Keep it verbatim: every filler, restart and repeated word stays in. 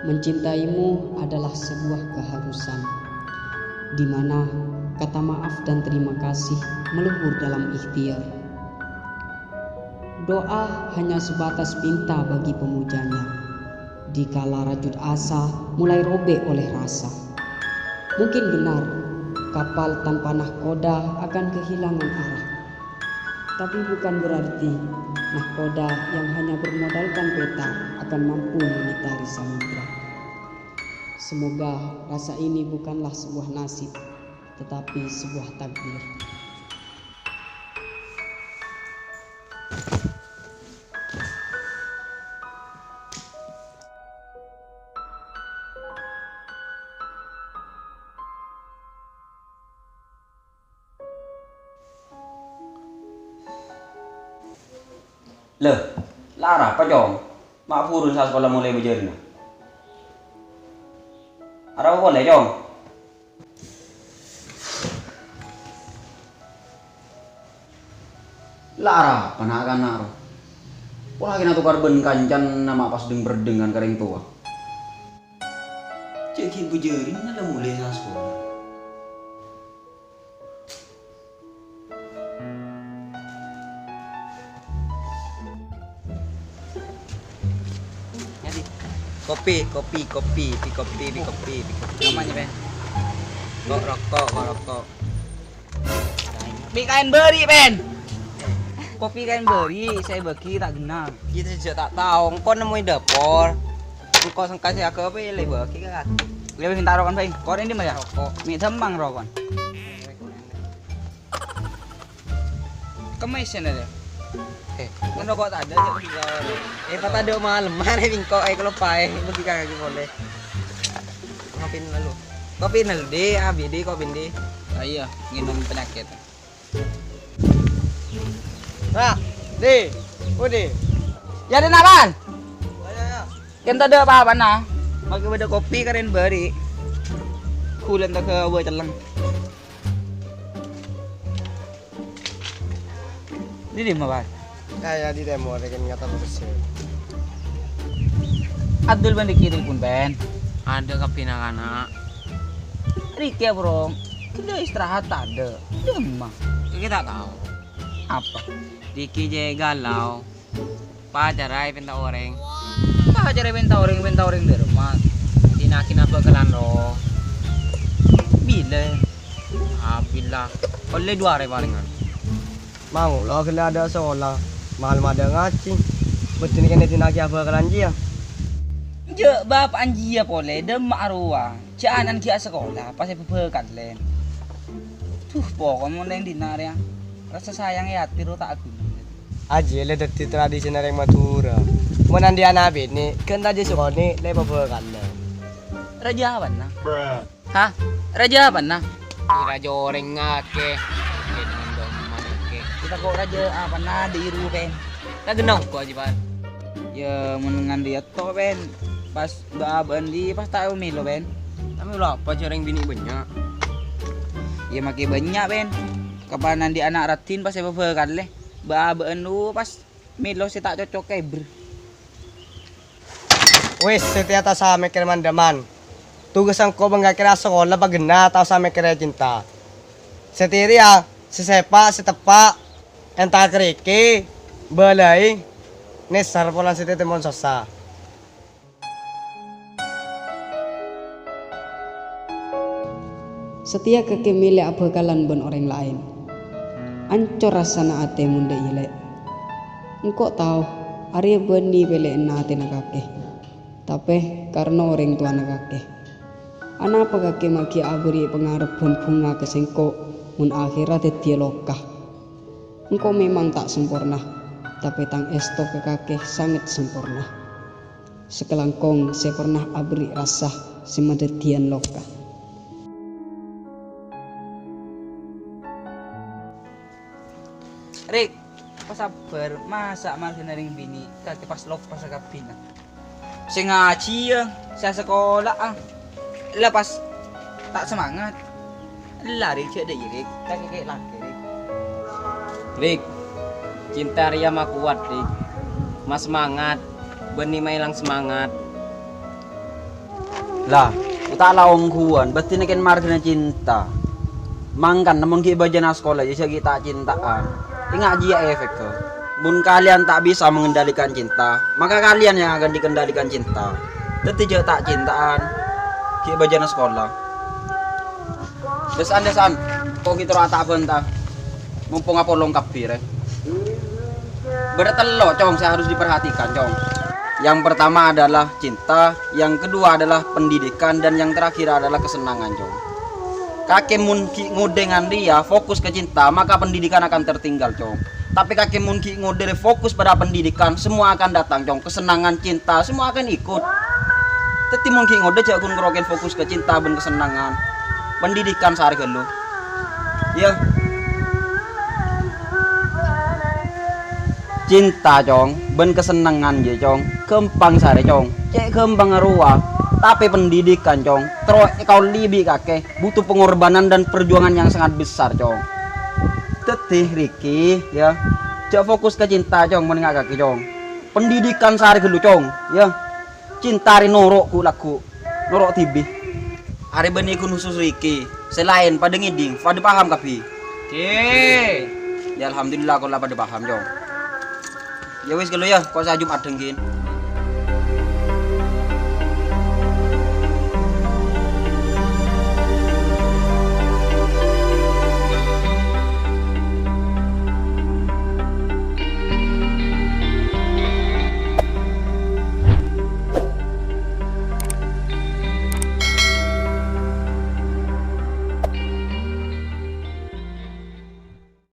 Mencintaimu adalah sebuah keharusan, di mana kata maaf dan terima kasih melebur dalam ikhtiar. Doa hanya sebatas pinta bagi pemujanya, dikala rajut asa mulai robek oleh rasa. Mungkin benar, kapal tanpa nahkoda akan kehilangan arah. Tapi bukan berarti nahkoda yang hanya bermodalkan peta akan mampu mengitari samudra. Semoga rasa ini bukanlah sebuah nasib, tetapi sebuah takdir. Lè, la arapa, Cong? Ma' buru sakola molè bâjârâna. Arapa polè, Cong? La arapa na'-kana' rowa? Pola kèng atokar bân kancana ma' pas dheng-perdhengan ka rèng towa. Cè' ghi' bâjârâna la molè sakola. Kopi, kopi, kopi, pi kopi, pi kopi, pi kopi. Namanya, Pen? Kok rokok, kok rokok. Pi kaèn bâri', Pen. Kopi kaèn bâri', sè bâgi ta' ghenna. Kita sejak tak tahu, engko' nemmoè dâpor. Engko' sengka sè agâ apa ya, lè bâgi ka kaki. Lè minta rokok, Pen. Kok rèng dimma ya? Rokok. Mi' dâmmang rokok. Kemma sèna, Dè? Eh, ngono kok tadâ', Cok. Eh, pas tadâ' malem, mana bingko, eh, kelopaè, bâgi ka kaki polè. Kopi lalu. Kopi nel, Dè, abi, Dè, kopi, Dè. Ah, iyâ, ngènom penyakit. Nah, Dè, Budi. Ya, Dè, Napan? Kèng tadâ' pa-apana. Makè bâdâ kopi karèn bâri'. Kulâ ta' ghâbây cellèng. Dhi dimma, Bang? Kaya di tèmor, kèng ngator pèssè. Abdul bân Riki telpon, Bân. Adâ' kabbhi na'-kana'. Riki, Bro. Ghellâ' istirahat tadâ'. Dimma? Riki ta' tao. Apa? Riki jhâ' galau. Pacarra èpènta orèng. Pacarra èpènta orèng, èpènta orèng dâremma. Dinna' ghina bhâkalan, ro. Bilâ? Abila. Ollè du arè palèngan. Mangolo ghellâ' adâ' sakola, malem adâ' ngajhi. Bâddhina kènè' dinna' ghina bhâkalan jiyâ. Jhâ' bapa'an jiyâ polè, dâmma arowa. Jhâ' ana'na ghi' asakola, pas èpabhâkalè. Duh, pokok mon lèng dinna' rèya. Rasa sayang è atè ro ta' aghuna. Ajiyâ la dhâddhi tradisina rèng Madhurâ. Mon andi' ana' binè', ghân rajâ sakonè' la èpabhâkalè. Rajâ apana? Ha? Rajâ apana? Rajâ orèng ngakè. Kita kok rajâ apana dâri ru, Pen? Ta' ghenna kok, Haji Pan. Yâ, mon ngan rèya to, Pen. Pas bâ'-abâ'ân dhi pas ta' mèlo, Pen. Ta' mèlo apa, jhâ' rèng binè' bânnya'? Yâ, makè bânnya', Pen. Kapan andi' ana' raddhin pas èpabhâkalè. Bâ'-abâ'ân dhu pas mèlo sè ta' cocok ka èbher. Wis, satèya ta' osa mèkkèrè man-dhâman. Tugas engko' bân kakè ra sakola pagghâna ta' osa mèkkèrè cinta. Satèya rèya, sè sèpa', sè teppa', èntar ka rèki, bâlâi, nèsèr polana satèya tèmon sossa. Satèya kakè mèlè abhâkalan bân orèng laèn. Ancor rassana atè mon dâ' iyâ, Lè'. Engko' tao, arèya bânnè pèlè'anna atèna kakè. Tapè karna orèng towana kakè. Anapa kakè ma' ghi' abâri' pangarep bân bhunga ka sèngko' mon akhèrra dhâddhiyâ loka? Engko' mèmang ta' samporna, tapè tang èsto ka kakè sanget samporna. Sakalangkong sè pernah aberri' rassa sè madhâddhiyân loka. Rik, pasabbhâr, masa' marghâna rèng binè' kakè pas loppa sakabbhiyânna. Sè ngajhiyâ, sè asakolaa, la pas ta' semangat. Ella, Rik, jhâ' dâ' iyâ, Rik. Ta' kèkè' lakè, Rik. Rik, cinta rèya makowat, Rik. Masemangat, bânnè maelang semangat. Lah, ku ta' la ongghuwân, bâddhina kèng marghâna cinta. Mangkana mon ghi' bâjâna askola, jâ' ghi' ta' cinta'an. Enga' jiyâ efekka. Mon kalian tak bisa mengendalikan cinta, maka kalian yang akan dikendalikan cinta. Dhâddhi jâ' ta' cinta'an. Ghi' bâjâna askola. Dâ' san, dâ' san. Ko' ghi' terro ta' bânta. Mompong apolong kabbhi, rè. Bâdâ tello', Cong, sè harus diperhatikan, Cong. Yang pertama adalah cinta, yang kedua adalah pendidikan, dan yang terakhir adalah kesenangan, Cong. Kakè mon ghi' ngodâ ngan rèya fokus ke cinta, maka pendidikan akan tertinggal, Cong. Tapè kakè mon ghi' ngodâ rè fokus pada pendidikan, semua akan datang, Cong. Kesenangan, cinta, semua akan ikut. Dhâddhi mon ghi' ngodâ jâ' ghun ngerokèn fokus ke cinta bân kesenangan. Pendidikan sarè ghâllu. Yâ. Cinta, Cong, bân kasennengngan, yâ, Cong, ghâmpang sarè, Cong. Cè' ghâmpangnga rowa. Tapè pendidikan, Cong, terro èkaollè bi' kakè, butuh pengorbanan dan perjuangan yang sangat besar, Cong. Dhâddhi, Riki, yâ, jâ' fokus ka cinta, Cong, mon nga' kakè, Cong. Pendidikan sarè ghâllu, Cong, yâ. Cinta rè noro' ghu-lagghu', noro' dhibi'. Arè bânnè ghun husus Riki, sè laèn padâ ngèdhing, padâ paham kabbhi. Oke. Yâ, alhamdulillah, kaulâ padâ paham, Cong. Yâ wis, ghâllu yâ, ko' sè Jum'at dânggi.